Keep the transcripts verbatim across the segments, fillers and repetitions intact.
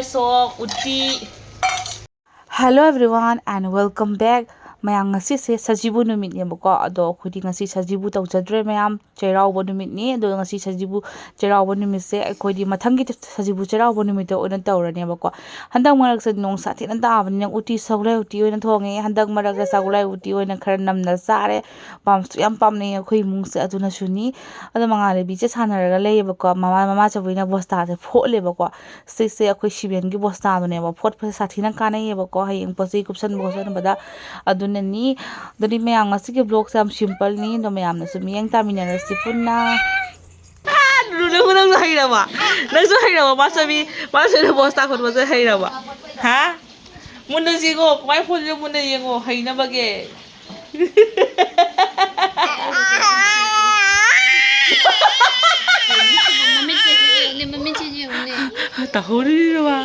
ꯁꯣꯛ ꯎꯇꯤ꯫ Hello everyone and welcome back. ꯃꯌꯥꯝ, ꯉꯁꯤꯁꯦ ꯁꯖꯤꯕꯨ ꯅꯨꯃꯤꯠꯅꯦꯕꯀꯣ, ꯑꯗꯣ ꯑꯩꯈꯣꯏꯗꯤ ꯉꯁꯤ ꯁꯖꯤꯕꯨ ꯇꯧꯖꯗ꯭ꯔꯦ ꯃꯌꯥꯝ, ꯆꯩꯔꯥꯎꯕ ꯅꯨꯃꯤꯠꯅꯤ꯫ ꯑꯗꯣ ꯉꯁꯤ ꯁꯖꯤꯕꯨ ꯆꯩꯔꯥꯎꯕ ꯅꯨꯃꯤꯠꯁꯦ ꯑꯩꯈꯣꯏꯗꯤ ꯃꯊꯪꯒꯤ ꯁꯖꯤꯕꯨ ꯆꯩꯔꯥꯎꯕ ꯅꯨꯃꯤꯠꯇ ꯑꯣꯏꯅ ꯇꯧꯔꯅꯦꯕꯀꯣ꯫ ꯍꯟꯗꯛ ꯃꯔꯛꯁꯦ ꯅꯣꯡ ꯁꯥꯊꯤꯅ ꯇꯥꯕꯅꯤꯅ ꯎꯇꯤ ꯁꯒꯣꯜꯍꯋꯥꯏ ꯎꯇꯤ ꯑꯣꯏꯅ ꯊꯣꯡꯉꯦ꯫ ꯍꯟꯗꯛ ꯃꯔꯛꯇ ꯁꯒꯣꯜꯍꯋꯥꯏ ꯎꯇꯤ ꯑꯣꯏꯅ ꯈꯔ ꯅꯝꯅ ꯆꯥꯔꯦ꯫ ꯄꯥꯝꯁꯨ ꯌꯥꯝ ꯄꯥꯝꯅꯩ ꯑꯩꯈꯣꯏ ꯏꯃꯨꯡꯁꯦ꯫ ꯑꯗꯨꯅꯁꯨꯅꯤ꯫ ꯑꯗꯣ ꯃꯉꯥꯜ ꯂꯩꯕꯤꯁꯦ ꯁꯥꯟꯅꯔꯒ ꯂꯩꯌꯦꯕꯀꯣ꯫ ꯃꯃꯥ, ꯃꯃꯥ ꯆꯧꯕꯤꯅ ꯕꯣꯁꯇꯥꯁꯦ ꯐꯣꯠꯂꯦꯕꯀꯣ꯫ ꯁꯤꯁꯦ ꯑꯩꯈꯣꯏ ꯁꯤꯕꯦꯟꯒꯤ ꯕꯣꯁꯇꯥꯗꯨꯅꯦꯕ꯫ ꯐꯣꯠꯄꯁꯦ ꯁꯥꯊꯤꯅ ꯀꯥꯟꯅꯩꯌꯦꯕꯀꯣ, ꯍꯌꯦꯡ ꯄꯣꯠ ꯆꯩ ꯀꯨꯞꯁꯟꯕ ꯈꯣꯠꯆꯟꯕꯗ꯫ ꯑꯗꯨꯅꯅꯤ꯫ ꯑꯗꯨꯗꯤ ꯃꯌꯥꯝ, ꯉꯁꯤꯒꯤ vlogꯁꯦ ꯌꯥꯝ simpleꯅꯤ꯫ ꯑꯗꯣ ꯃꯌꯥꯝꯅꯁꯨ ꯃꯤꯠꯌꯦꯡ ꯇꯥꯃꯤꯟꯅꯔꯁꯤ ꯄꯨꯟꯅ꯫ ꯂꯨꯂꯨ, ꯅꯪꯁꯨ ꯍꯩꯔꯕ? ꯅꯪꯁꯨ ꯍꯩꯔꯕ? ꯃꯥꯁꯨ ꯃꯤ, ꯃꯥꯁꯨ ꯕꯣꯁꯇꯥ ꯈꯣꯠꯄꯁꯦ ꯍꯩꯔꯕ? ꯍꯥ? ꯃꯨꯟꯅ ꯌꯦꯡꯉꯣ, ꯀꯃꯥꯏ ꯐꯣꯠꯂꯤꯅꯣ ꯃꯨꯟꯅ ꯌꯦꯡꯉꯣ, ꯍꯩꯅꯕꯒꯤ꯫ ꯃꯃꯤꯠꯁꯦ ꯌꯦꯡꯉꯨꯅꯦ, ꯃꯃꯤꯠꯁꯦ ꯌꯦꯡꯉꯨꯅꯦ꯫ ꯇꯧꯍꯧꯔꯤꯔꯕ?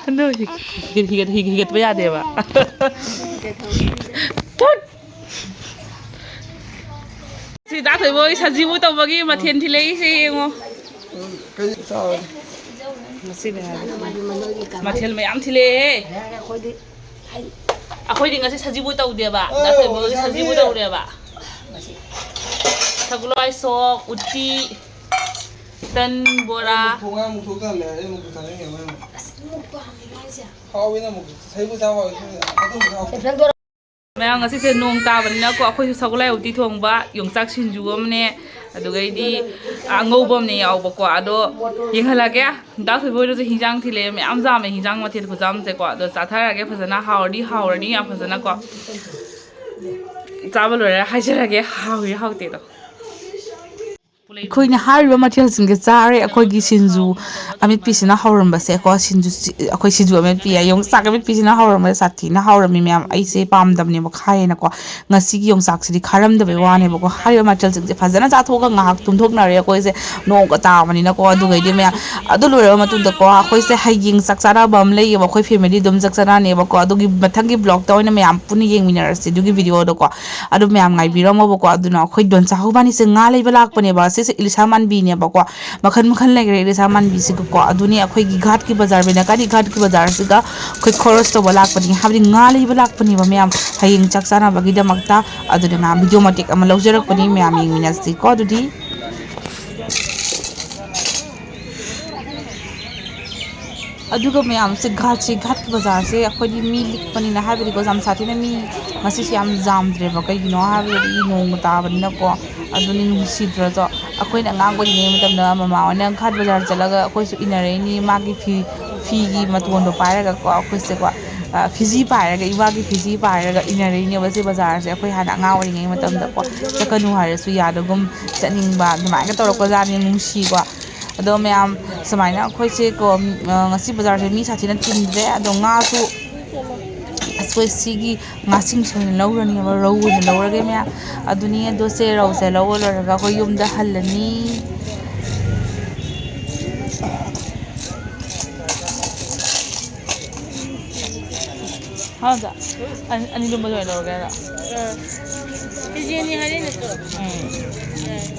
ꯑꯗꯣ ꯍꯤꯒꯠ-, ꯍꯤꯒꯠ-, ꯍꯤꯒꯠ-, ꯍꯤꯒꯠ-, ꯍꯤꯒꯠꯄ ꯌꯥꯗꯦꯕ꯫ ꯊꯨꯠ! ꯁꯤ ꯗꯥ ꯊꯣꯏꯕ ꯍꯣꯏ ꯁꯖꯤꯕꯨ ꯇꯧꯕꯒꯤ ꯃꯊꯦꯜ ꯊꯤꯜꯂꯛꯏꯁꯦ ꯌꯦꯡꯉꯣ꯫ ꯃꯁꯤꯅꯦ ꯍꯥꯏꯕ꯫ ꯃꯊꯦꯜ ꯃꯌꯥꯝ ꯊꯤꯜꯂꯛꯑꯦꯍꯦ꯫ ꯑꯩꯈꯣꯏꯗꯤ ꯉꯁꯤ ꯁꯖꯤꯕꯨ ꯇꯧꯗꯦꯕ꯫ ꯗꯥ ꯊꯣꯏꯕ ꯍꯣꯏ ꯁꯖꯤꯕꯨ ꯇꯧꯔꯦꯕ꯫ ꯁꯒꯣꯜꯍꯋꯥꯏ ꯁꯣꯛ, ꯎꯇꯤ, ꯇꯟ, ꯕꯣꯔꯥ꯫ ꯊꯣꯡꯉ ꯑꯃꯨꯛ ꯊꯣꯛ ꯇꯜꯂꯦ꯫ ꯑꯩ ꯑꯃꯨꯛ ꯆꯥꯅꯤꯡꯉꯦ꯫ ꯍꯥꯎꯋꯤꯅ ꯑꯃꯨꯛ꯫ ꯁꯖꯤꯕꯨ ꯆꯥꯕ ꯍꯥꯎꯋꯤ꯫ ꯑꯗꯨꯝ ꯍꯥꯎꯋꯤ꯫ ꯃꯌꯥꯝ, ꯉꯁꯤꯁꯦ ꯅꯣꯡ ꯇꯥꯕꯅꯤꯅꯀꯣ, ꯑꯩꯈꯣꯏꯁꯨ ꯁꯒꯣꯜꯍꯋꯥꯏ ꯎꯇꯤ ꯊꯣꯡꯕ, ꯌꯣꯡꯆꯥꯛ ꯁꯤꯡꯖꯨ ꯑꯃꯅꯦ, ꯑꯗꯨꯒꯩꯗꯤ ꯑꯉꯧꯕ ꯑꯃꯅꯦ ꯌꯥꯎꯕꯀꯣ꯫ ꯑꯗꯣ ꯌꯦꯡꯍꯜꯂꯒꯦ, ꯗꯥ ꯊꯣꯏꯕ ꯍꯣꯏꯅꯁꯨ ꯍꯤꯟꯖꯥꯡ ꯊꯤꯜꯂꯛꯑꯦ, ꯃꯌꯥꯝ ꯌꯥꯝꯃꯦ ꯍꯤꯟꯖꯥꯡ ꯃꯊꯦꯜ ꯈꯨꯌꯥꯝꯁꯦꯀꯣ꯫ ꯑꯗꯣ ꯆꯥꯊꯔꯒꯦ ꯐꯖꯅ, ꯍꯥꯎꯔꯗꯤ ꯍꯥꯎꯔꯅꯤ ꯌꯥꯝ ꯐꯖꯅꯀꯣ꯫ ꯆꯥꯕ ꯂꯣꯏꯔ ꯍꯥꯏꯖꯔꯒꯦ, ꯍꯥꯎꯏ ꯍꯥꯎꯇꯦꯗꯣ꯫ ꯑꯩꯈꯣꯏꯅ ꯍꯥꯏꯔꯤꯕ ꯃꯊꯦꯜꯁꯤꯡꯁꯦ ꯆꯥꯔꯦ꯫ ꯑꯩꯈꯣꯏꯒꯤ ꯁꯤꯡꯖꯨ ꯑꯃꯦꯠꯄꯤꯁꯤꯅ ꯍꯧꯔꯝꯕꯁꯦꯀꯣ, ꯁꯤꯡꯖꯨ, ꯑꯩꯈꯣꯏ ꯁꯤꯡꯖꯨ ꯑꯃꯦꯠꯄꯤ ꯍꯥꯏ, ꯌꯣꯡꯆꯥꯛ ꯑꯃꯦꯠꯄꯤꯁꯤꯅ ꯍꯧꯔꯝꯕꯁꯦ ꯁꯥꯊꯤꯅ ꯍꯥꯎꯔꯝꯃꯤ ꯃꯌꯥꯝ꯫ ꯑꯩꯁꯦ ꯄꯥꯝꯗꯕꯅꯦꯕ, ꯈꯥꯏꯌꯦꯅꯀꯣ꯫ ꯉꯁꯤꯒꯤ ꯌꯣꯡꯆꯥꯛꯁꯤꯗꯤ ꯈꯥꯔꯝꯗꯕꯩ ꯋꯥꯅꯦꯕꯀꯣ꯫ ꯍꯥꯏꯔꯤꯕ ꯃꯊꯦꯜꯁꯤꯡꯁꯦ ꯐꯖꯅ ꯆꯥꯊꯣꯛꯑꯒ ꯉꯥꯏꯍꯥꯛ ꯇꯨꯝꯊꯣꯛꯅꯔꯦ ꯑꯩꯈꯣꯏꯁꯦ, ꯅꯣꯡꯒ ꯇꯥꯕꯅꯤꯅꯀꯣ꯫ ꯑꯗꯨꯒꯩꯗꯤ ꯃꯌꯥꯝ, ꯑꯗꯨ ꯂꯣꯏꯔꯕ ꯃꯇꯨꯡꯗꯀꯣ, ꯑꯩꯈꯣꯏꯁꯦ ꯍꯌꯦꯡ ꯆꯥꯛ ꯆꯥꯅꯕ ꯑꯃ ꯂꯩꯌꯦꯕ, ꯑꯩꯈꯣꯏ family ꯑꯗꯨꯝ ꯆꯥꯛ ꯆꯥꯅꯅꯦꯕꯀꯣ꯫ ꯑꯗꯨꯒꯤ ꯃꯊꯪꯒꯤ vlogꯇ ꯑꯣꯏꯅ ꯃꯌꯥꯝ ꯄꯨꯟꯅ ꯌꯦꯡꯃꯤꯟꯅꯔꯁꯦ ꯑꯗꯨꯒꯤ videoꯗꯣꯀꯣ꯫ ꯑꯗꯨ ꯃꯌꯥꯝ ꯉꯥꯏꯕꯤꯔꯝꯃꯣꯕꯀꯣ꯫ ꯑꯗꯨꯅ ꯑꯩꯈꯣꯏ ꯗꯣꯟꯆꯥ ꯍꯧꯕꯥꯅꯤꯁꯦ ꯉꯥ ꯂꯩꯕ ꯂꯥꯛꯄꯅꯦꯕ꯫ ꯁꯤ ꯏꯂꯤꯁꯥ ꯃꯥꯟꯕꯤꯅꯦꯕꯀꯣ꯫ ꯃꯈꯜ ꯃꯈꯜ ꯂꯩꯈ꯭ꯔꯦ ꯏꯂꯤꯁꯥ ꯃꯥꯟꯕꯤꯁꯤꯒꯀꯣ꯫ ꯑꯗꯨꯅꯤ ꯑꯩꯈꯣꯏꯒꯤ ꯘꯥꯠꯀꯤ ꯕꯖꯥꯔ, ꯕꯦꯅꯥꯀꯥꯅꯤ ꯘꯥꯠꯀꯤ ꯕꯖꯥꯔꯁꯤꯗ ꯑꯩꯈꯣꯏ ꯈꯣꯔꯁ ꯇꯧꯕ ꯂꯥꯛꯄꯅꯤ, ꯍꯥꯏꯕꯗꯤ ꯉꯥ ꯂꯩꯕ ꯂꯥꯛꯄꯅꯦꯕ ꯃꯌꯥꯝ꯫ ꯍꯌꯦꯡ ꯆꯥꯛ ꯆꯥꯅꯕꯒꯤꯗꯃꯛꯇ꯫ ꯑꯗꯨꯅ ꯉꯥ ꯚꯤꯗꯤꯑꯣ ꯃꯇꯦꯛ ꯑꯃ ꯂꯧꯖꯔꯛꯄꯅꯤ, ꯃꯌꯥꯝ ꯌꯦꯡꯃꯤꯟꯅꯁꯤꯀꯣ꯫ ꯑꯗꯨꯗꯤ ꯑꯗꯨꯒ ꯃꯌꯥꯝꯁꯦ, ꯘꯥꯠꯁꯦ, ꯘꯥꯠꯀꯤ ꯕꯖꯥꯔꯁꯦ ꯑꯩꯈꯣꯏꯗꯤ ꯃꯤ ꯂꯤꯛꯄꯅꯤꯅ, ꯍꯥꯏꯕꯗꯤꯀꯣ, ꯌꯥꯝ ꯁꯥꯊꯤꯅ ꯃꯤ ꯉꯁꯤꯁꯦ ꯌꯥꯝ ꯌꯥꯝꯗ꯭ꯔꯦꯕ꯫ ꯀꯩꯒꯤꯅꯣ ꯍꯥꯏꯕꯗꯤ ꯅꯣꯡꯃ ꯇꯥꯕꯅꯤꯅꯀꯣ꯫ ꯑꯗꯨꯅꯤ ꯅꯨꯡꯁꯤꯗ꯭ꯔꯁꯨ꯫ ꯑꯩꯈꯣꯏꯅ ꯑꯉꯥꯡ ꯑꯣꯏꯔꯤꯉꯩ ꯃꯇꯝꯗ ꯃꯃꯥ ꯍꯣꯏꯅ ꯘꯥꯠ ꯕꯖꯥꯔ ꯆꯠꯂꯒ ꯑꯩꯈꯣꯏꯁꯨ ꯏꯟꯅꯔꯛꯏꯅꯤ꯫ ꯃꯥꯒꯤ ꯐꯤ, ꯐꯤꯒꯤ ꯃꯇꯣꯟꯗꯣ ꯄꯥꯏꯔꯒꯀꯣ ꯑꯩꯈꯣꯏꯁꯦꯀꯣ, ꯑ, ꯐꯤꯖꯤ ꯄꯥꯏꯔꯒ, ꯏꯃꯥꯒꯤ ꯐꯤꯖꯤ ꯄꯥꯏꯔꯒ ꯏꯟꯅꯔꯛꯏꯅꯦꯕ ꯁꯤ ꯕꯖꯥꯔꯁꯦ꯫ ꯑꯩꯈꯣꯏ ꯍꯥꯟꯅ ꯑꯉꯥꯡ ꯑꯣꯏꯔꯤꯉꯩ ꯃꯇꯝꯗꯀꯣ, ꯆꯠꯀꯅꯨ ꯍꯥꯏꯔꯁꯨ ꯌꯥꯗꯒꯨꯝ, ꯆꯠꯅꯤꯡꯕ ꯑꯗꯨꯃꯥꯏꯅ ꯇꯧꯔꯛꯄꯖꯥꯠꯅꯤ꯫ ꯅꯨꯡꯁꯤꯀꯣ꯫ ꯑꯗꯣ ꯃꯌꯥꯝ ꯁꯨꯃꯥꯏꯅ ꯑꯩꯈꯣꯏꯁꯦ ꯀꯣ, ꯑ, ꯉꯁꯤ ꯕꯖꯥꯔꯁꯦ ꯃꯤ ꯁꯥꯊꯤꯅ ꯆꯤꯟꯗ꯭ꯔꯦ꯫ ꯑꯗꯣ ꯉꯥꯁꯨ ꯑꯩꯈꯣꯏ ꯁꯤꯒꯤ ꯉꯥꯁꯤꯡꯁꯦ ꯑꯣꯏꯅ ꯂꯧꯔꯅꯦꯕ, ꯔꯧ ꯑꯣꯏꯅ ꯂꯧꯔꯒꯦ ꯃꯌꯥꯝ꯫ ꯑꯗꯨꯅꯤ, ꯑꯗꯣ ꯁꯦ, ꯔꯧꯁꯦ ꯂꯧꯕ ꯂꯣꯏꯔꯒ ꯑꯩꯈꯣꯏ ꯌꯨꯝꯗ ꯍꯜꯂꯅꯤ꯫ ꯍꯥꯎꯗ꯫ ꯑꯅꯤ, ꯑꯅꯤ ꯂꯨꯝꯕꯗꯣ ꯑꯣꯏꯅ ꯂꯧꯔꯒꯦ ꯍꯥꯏꯔꯣ? ꯑꯥ꯫ ꯀꯦ ꯖꯤ ꯑꯅꯤ ꯍꯥꯏꯔꯛꯏ ꯅꯠꯇ꯭ꯔꯣ? ꯎꯝ꯫ ꯑꯥ꯫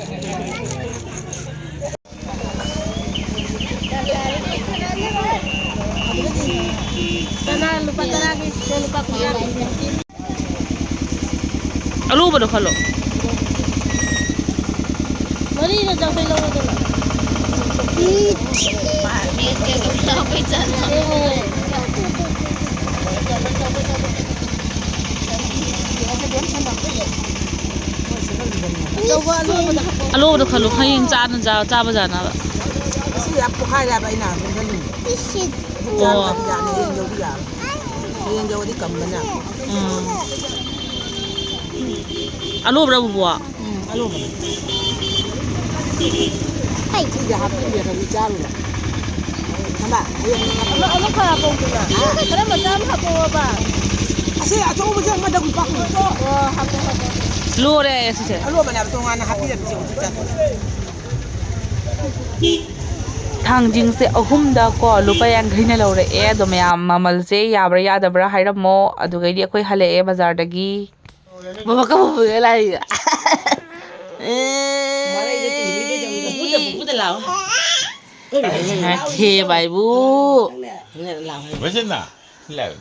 ꯆꯅꯥ ꯂꯨꯄꯥ ꯇꯔꯥꯒꯤ, ꯁꯦ ꯂꯨꯄꯥ ꯀꯨꯟꯊ꯭ꯔꯥ ꯄꯤꯒꯦ꯫ ꯑꯂꯨꯕꯗꯣ ꯈꯜꯂꯣ꯫ ꯃꯔꯤꯗꯣ ꯆꯥꯎꯈꯩ ꯂꯧꯔꯣꯗꯅ꯫ ꯑꯆꯧꯕ ꯑꯂꯨꯕꯗ ꯍꯥꯞꯄꯣ꯫ ꯑꯂꯨꯕꯗꯣ ꯈꯜꯂꯣ, ꯍꯌꯦꯡ ꯆꯥꯅ ꯆꯥ-, ꯆꯥꯕ ꯌꯥꯅꯕ꯫ ꯑꯁꯤ ꯌꯥꯝ ꯄꯣꯛꯈꯥꯏꯔꯦ ꯍꯥꯏꯕ ꯑꯩꯅ ꯍꯥꯟꯅ ꯈꯜꯂꯤꯅꯦ꯫ ꯑꯣ꯫ ꯌꯥꯅꯤ, ꯍꯌꯦꯡ ꯌꯧꯕ ꯌꯥꯔꯣꯏ꯫ ꯍꯌꯦꯡ ꯌꯧꯔꯗꯤ ꯀꯪꯕꯅ꯫ ꯎꯝ꯫ ꯑꯂꯨꯕ꯭ꯔꯥ, ꯕꯨꯕꯣꯛ? ꯎꯝ, ꯑꯂꯨꯕꯅꯦ꯫ ꯁꯤꯗ ꯍꯥꯞꯄꯤꯔꯦ, ꯀꯔꯤ ꯆꯥꯔꯨꯅꯣ? ꯃꯃꯥ, ꯍꯌꯦꯡ ꯑꯃ, ꯑꯃ ꯈꯔ ꯍꯥꯞꯄꯧꯗꯅ꯫ ꯈꯔ ꯃꯆꯥ ꯑꯃ ꯍꯥꯞꯄꯛꯑꯣꯕ꯫ ꯑꯁꯤ ꯑꯆꯧꯕꯁꯦ ꯑꯃꯗ ꯂꯨꯄꯥ ꯀꯨꯟ꯫ ꯑꯣ, ꯍꯥꯞꯄꯣ, ꯍꯥꯞꯄꯣ꯫ ꯂꯣꯏꯔꯦ ꯁꯤꯁꯦ꯫ ꯑꯂꯨꯕꯅꯦ ꯍꯥꯏꯕ, ꯇꯣꯉꯥꯟꯅ ꯍꯥꯞꯄꯤꯔꯕꯁꯦ ꯍꯧꯖꯤꯛ ꯆꯥꯊꯣꯛ꯫ ꯊꯥꯡꯖꯤꯡꯁꯦ ꯑꯍꯨꯝꯗꯀꯣ ꯂꯨꯄꯥ ꯌꯥꯡꯈꯩꯅ ꯂꯧꯔꯛꯑꯦ꯫ ꯑꯗꯣ ꯃꯌꯥꯝ ꯃꯃꯜꯁꯦ ꯌꯥꯕ꯭ꯔꯥ ꯌꯥꯗꯕ꯭ꯔꯥ ꯍꯥꯏꯔꯝꯃꯣ꯫ ꯑꯗꯨꯒꯩꯗꯤ ꯑꯩꯈꯣꯏ ꯍꯜꯂꯛꯑꯦ ꯕꯖꯥꯔꯗꯒꯤ꯫ ꯕꯕꯥ ꯀꯞꯄ ꯄꯨꯔ ꯂꯥꯛꯏꯕ꯫ ꯃꯔꯩꯗ ꯇꯤꯡꯉꯤꯗ ꯌꯦꯡꯉꯨꯗ꯫ ꯄꯨꯗ, ꯄꯨꯗ ꯂꯥꯛꯑꯣ꯫ ꯉꯥꯈꯦ ꯃꯥꯏꯕꯨ꯫ ꯅꯪꯅ ꯂꯥꯛꯑꯣ꯫ ꯃꯁꯤꯅ ꯂꯥꯛꯑꯣ꯫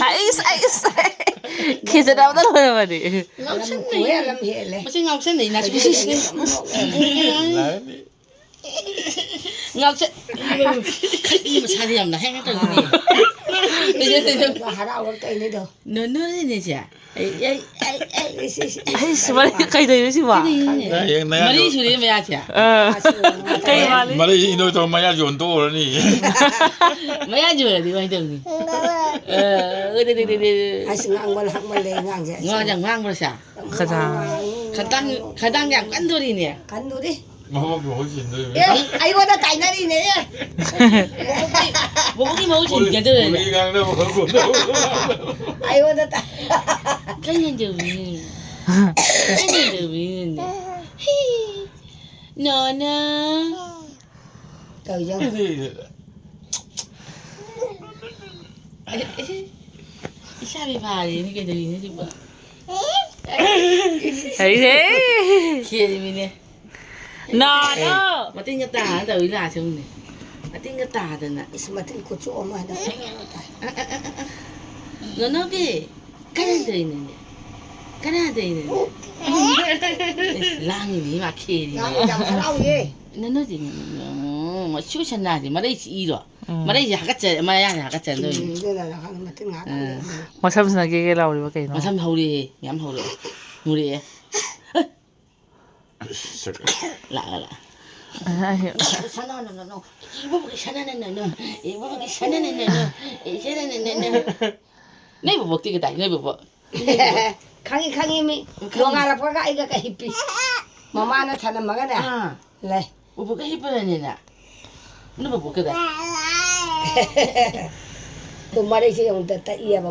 ꯑꯩꯁ, ꯑꯩꯁ, ꯈꯦꯖꯅꯕꯗ ꯂꯣꯏꯔꯕꯅꯤ꯫ ꯂꯝ ꯀꯣꯏ ꯂꯝ ꯍꯦꯜꯂꯦ꯫ ꯃꯁꯤ ꯉꯥꯎꯁꯟꯅꯩ, ꯅꯥꯁꯨ ꯀꯩꯁꯨ ꯁꯤꯁꯤ꯫ ꯂꯥꯛꯑꯣꯅꯦ꯫ ꯉꯥꯎꯆꯠ-, ꯈꯠꯂꯤ ꯃꯁꯥꯗꯤ ꯌꯥꯝꯅ ꯍꯦꯛ ꯍꯦꯛ ꯇꯧꯏꯅꯦ꯫ ꯍꯔꯥꯎꯕ ꯀꯩꯅꯤꯗꯣ꯫ ꯅꯣꯅꯣꯅꯤꯅꯦ ꯁꯦ꯫ ꯑꯩ, ꯑꯩ, ꯑꯩ, ꯑꯩ꯫ ꯏꯁ, ꯏꯁ, ꯏꯁ꯫ ꯑꯩ ꯁꯨꯃꯥꯏꯅ ꯀꯩꯗꯧꯔꯤꯅꯣ ꯁꯤꯕꯣ? ꯀꯩꯗꯧꯔꯤꯅꯣꯅꯦ? ꯅꯪ ꯍꯌꯦꯡ ꯅꯌꯥ ꯃꯔꯤ ꯌꯣꯟ-, ꯁꯨꯔꯦ ꯃꯌꯥꯁꯦ꯫ ꯑꯥ꯫ ꯑꯁ, ꯀꯩ ꯃꯥꯜꯂꯤ? ꯃꯔꯤ ꯏꯅꯣꯏ ꯇꯧꯔ ꯃꯌꯥ ꯌꯣꯟꯊꯣꯛꯎꯔꯅꯤ꯫ ꯃꯌꯥ ꯌꯣꯜꯂꯗꯤ ꯀꯃꯥꯏꯅ ꯇꯧꯅꯤ? ꯑꯥ, ꯑꯗꯨ, ꯑꯗꯨ, ꯑꯗꯨ, ꯑꯗꯨ꯫ ꯑꯁ, ꯉꯥꯡꯕ ꯂꯥꯡꯃꯜꯂꯦ ꯑꯉꯥꯡꯁꯦ꯫ ꯉꯥꯡ ꯌꯥꯝ ꯉꯥꯡꯕ꯭ꯔꯥ ꯁꯦ? ꯈꯗꯥꯡ꯫ ꯉꯥꯡ-, ꯉꯥꯡ-, ꯈꯗꯥꯡ, ꯉꯥꯡ-, ꯈꯗꯥꯡ ꯌꯥꯝ ꯀꯟꯗꯣꯔꯤꯅꯦ꯫ ꯀꯟꯗꯣꯔꯤ꯫ ꯃꯕꯣꯛꯀꯤ ꯃꯍꯨꯠ ꯁꯤꯟꯗꯣꯔꯤꯕꯅꯤ꯫ ꯑꯦ, ꯑꯩꯉꯣꯟꯗ ꯇꯥꯏꯅꯔꯤꯅꯦ, ꯑꯦ꯫ ꯕꯣꯕꯣꯛꯀꯤ, ꯕꯣꯕꯣꯛꯀꯤ ꯃꯍꯨꯠ ꯁꯤꯟꯒꯗꯧꯔꯦꯅꯦ꯫ ꯀꯣꯂꯤ ꯉꯥꯡꯅꯕ ꯈꯔ ꯀꯣꯟꯅꯧ꯫ ꯑꯩꯉꯣꯟꯗ ꯇꯥꯏ-, ꯀꯩꯅꯣ ꯇꯧꯔꯤꯅꯦ? ꯀꯩꯅꯣ ꯇꯧꯔꯤꯅꯦ? ꯍꯤ꯫ ꯅꯣꯅ꯫ ꯇꯧꯖꯧ꯫ ꯏꯁꯥꯗꯤ ꯐꯥꯔꯦꯅꯦ, ꯀꯩꯗꯧꯔꯤꯅꯦ ꯁꯤꯕꯣ? ꯍꯩꯔꯦ꯫ ꯈꯦꯔꯤꯃꯤꯅꯦ꯫ ꯅꯥ, ꯅꯥ꯫ ꯃꯇꯤꯟꯒ ꯇꯥꯗꯅ ꯇꯧꯔꯤ ꯂꯥꯁꯦ ꯑꯃꯨꯛꯅꯦ꯫ ꯃꯇꯤꯟꯒ ꯇꯥꯗꯅ꯫ ꯏꯁ, ꯃꯇꯤꯟ ꯈꯨꯆꯣꯞ ꯑꯃ ꯍꯥꯏꯅ꯫ ꯅꯣꯅꯣꯕꯤ, ꯀꯅꯥ ꯇꯧꯔꯤꯅꯣꯅꯦ? ꯀꯅꯥ ꯇꯧꯔꯤꯅꯣꯅꯦ? ꯏꯁ, ꯂꯥꯡꯉꯤꯅꯦ ꯃꯥ ꯈꯦꯔꯤ꯫ ꯂꯥꯡꯉꯤ, ꯌꯥꯝ ꯍꯔꯥꯎꯏꯌꯦ꯫ ꯅꯣꯅꯣꯗꯤ, ꯎꯝ, ꯃꯁꯤ ꯁꯅꯥꯁꯦ ꯃꯔꯩ ꯆꯤꯛꯏꯔꯣ? ꯎꯝ꯫ ꯃꯔꯩꯁꯦ ꯍꯥꯀꯠꯆ-, ꯃꯌꯥꯁꯦ ꯍꯥꯀꯠꯆꯗꯣꯏꯅꯤ꯫ ꯎꯝ, ꯑꯗꯨꯅ ꯅꯍꯥꯟ ꯃꯇꯤꯟ ꯉꯥꯛ ꯑꯥ꯫ ꯂꯩꯔꯝꯃꯦ꯫ ꯃꯁꯝꯁꯤꯅ ꯒꯦꯒꯦ ꯂꯥꯎꯔꯤꯕ ꯀꯩꯅꯣ? ꯃꯁꯝ ꯍꯧꯔꯛꯑꯦ, ꯃꯌꯥꯝ ꯍꯧꯔꯛꯑꯦ꯫ ꯃꯨꯔꯛꯑꯦ꯫ ꯂꯥꯛꯑꯦ, ꯂꯥꯛꯑꯦ꯫ ꯑ, ꯑ, ꯁꯅꯥꯅ ꯅꯅꯣ, ꯏꯕꯣꯛꯀꯤ ꯁꯅꯥꯅ ꯅꯅꯣ, ꯏꯕꯣꯛꯀꯤ ꯁꯅꯥꯅ ꯅꯅꯣ, ꯏ ꯁꯅꯥꯅ ꯅꯅꯣ꯫ ꯅꯣꯏ ꯕꯣꯕꯣꯛꯇꯤ ꯀꯗꯥꯏ? ꯅꯣꯏ ꯕꯣꯕꯣꯛ? ꯈꯪꯉꯤ, ꯈꯪꯉꯤ, ꯃꯤ ꯈꯪꯉꯤ꯫ ꯅꯣꯡꯉꯥꯜꯂꯛꯄꯒ ꯑꯩꯒ ꯀ ꯍꯤꯞꯄꯤ꯫ ꯃꯃꯥꯅ ꯊꯅꯝꯃꯒꯅꯦ꯫ ꯑꯥ꯫ ꯂꯩ꯫ ꯕꯣꯕꯣꯛꯀ ꯍꯤꯞꯄꯗꯅꯤꯅꯦ꯫ ꯅꯣꯏ ꯕꯣꯕꯣꯛ ꯀꯗꯥꯏ? ꯇꯨ ꯃꯔꯩꯁꯦ ꯑꯃꯨꯛꯇ ꯇꯛꯏꯌꯦꯕ꯫